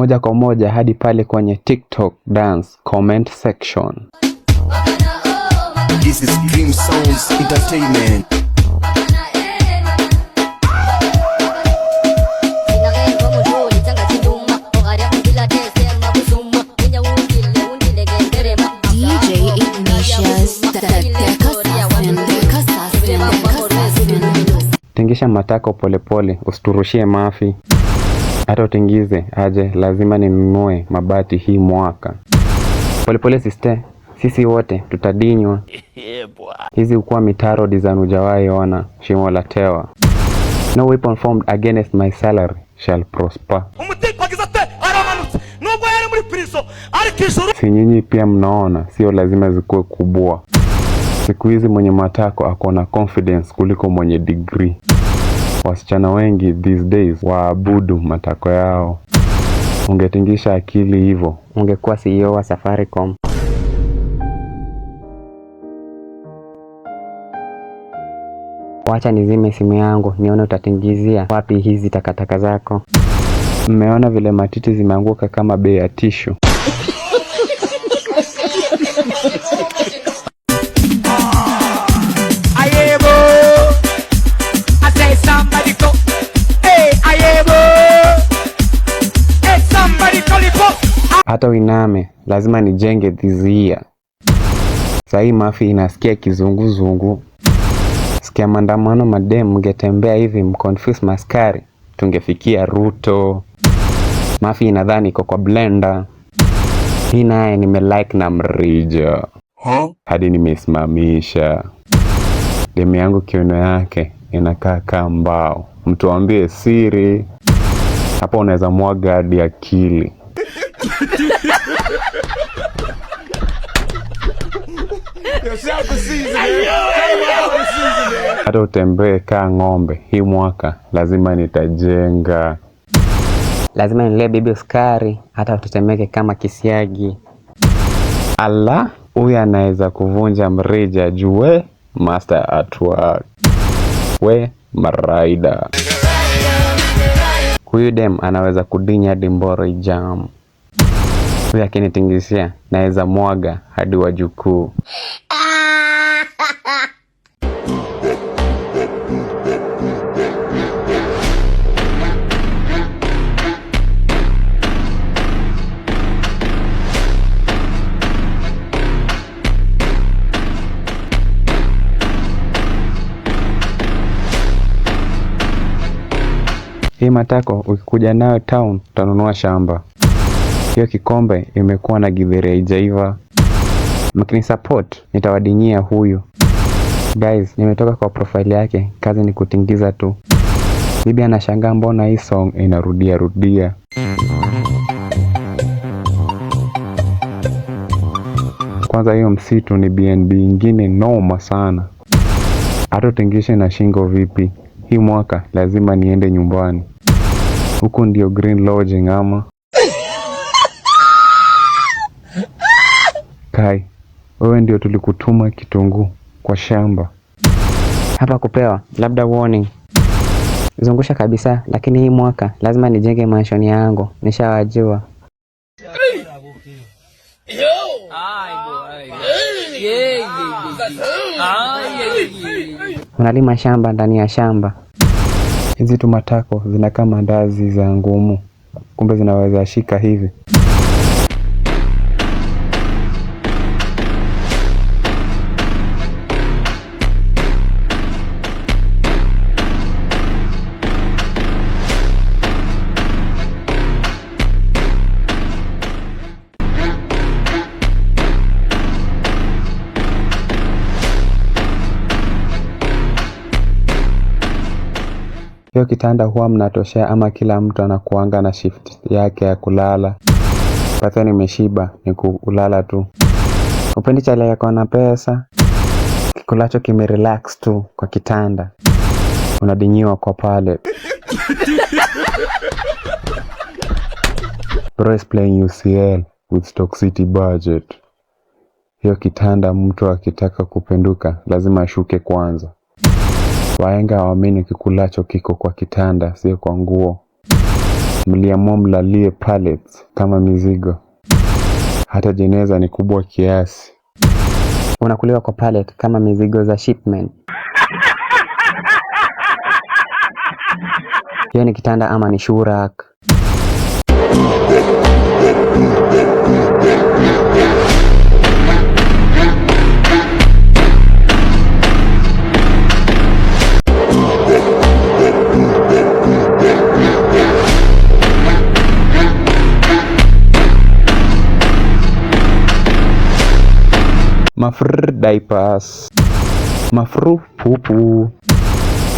Moja kwa moja hadi pale kwenye TikTok dance comment section. This is Dream Sounds Entertainment. DJ Ignatius, the Assassin, the Assassin, the Assassin. Tingisha matako polepole, usiturushie mafi. Hata utingize aje, lazima ninunue mabati hii mwaka. Polepole sister, sisi wote tutadinywa. Hizi ukuwa mitaro design hujawahi ona, shimo la tewa. No weapon formed against my salary shall prosper. Umutima agize ate aramanutse nubwo yari muri prison ariko ijuru. Si nyinyi pia mnaona, sio lazima zikuwe kubwa. Siku hizi mwenye matako ako na confidence kuliko mwenye degree. Wasichana wengi these days waabudu matako yao. Ungetingisha akili hivyo, ungekuwa CEO wa Safaricom. Wacha nizime simu yangu nione utatingizia wapi hizi takataka zako. Mmeona vile matiti zimeanguka kama bei ya tishu. Ayebo, I say somebody go. Hey, ayebo. Hey, somebody call it up. Hata uiname lazima nijenge this year. Sahii mafi inasikia kizunguzungu. Sikia maandamano madem, mngetembea hivi mconfuse maskari, tungefikia Ruto. Mafi inadhani iko kwa blender. Hii naye nimelike na mrija hadi nimesimamisha. Demu yangu kiuno yake inakaa kaa mbao, mtu ambie siri hapo, unaweza mwaga hadi akili. Hata utembee kaa ng'ombe, hii mwaka lazima nitajenga. Lazima nilee bibi sukari, hata utetemeke kama kisiagi. Ala, huyu anaweza kuvunja mrija juu we master at work. We maraida. Huyu dem anaweza kudinya hadi mboro ijam. Huyu akinitingishia naweza mwaga hadi wajukuu. Hii matako ukikuja nayo town utanunua shamba. Hiyo kikombe imekuwa na githeri haijaiva. Mkinisupport nitawadinyia huyu. Guys, nimetoka kwa profile yake, kazi ni kutingiza tu. Bibi anashangaa mbona hii song inarudia rudia. Kwanza hiyo msitu ni BNB ingine noma sana. Hata utingishe na shingo vipi, hii mwaka lazima niende nyumbani. Huku ndio Green Lodging ama? Kai, wewe ndio tulikutuma kitunguu kwa shamba. Hapa kupewa, labda warning. Zungusha kabisa, lakini hii mwaka lazima nijenge mansion yangu, nishawajua. Unalima shamba ndani ya shamba. Hizi tumatako zinakaa mandazi za ngumu, kumbe zinaweza shika hivi. Hiyo kitanda huwa mnatoshea ama kila mtu anakuanga na shift yake ya kulala? Pata nimeshiba ni kulala tu. Upendi chali yako na pesa, kikulacho kimerelax tu kwa kitanda, unadinyiwa kwa pale. Bro is playing UCL with Stoke City budget. Hiyo kitanda mtu akitaka kupenduka lazima ashuke kwanza. Wahenga hawaamini kikulacho kiko kwa kitanda, sio kwa nguo. Mliamua mlalie pallets kama mizigo. Hata jeneza ni kubwa kiasi. Unakuliwa kwa pallet kama mizigo za shipment. Hiyo ni kitanda ama ni shurak? Mafr diapers. Mafru pupu.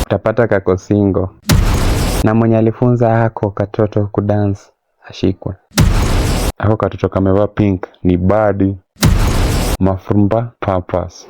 Utapata kako single. Na mwenye alifunza hako katoto kudance ashikwe. Hako katoto kamevaa pink ni badi. Mafrumba papas.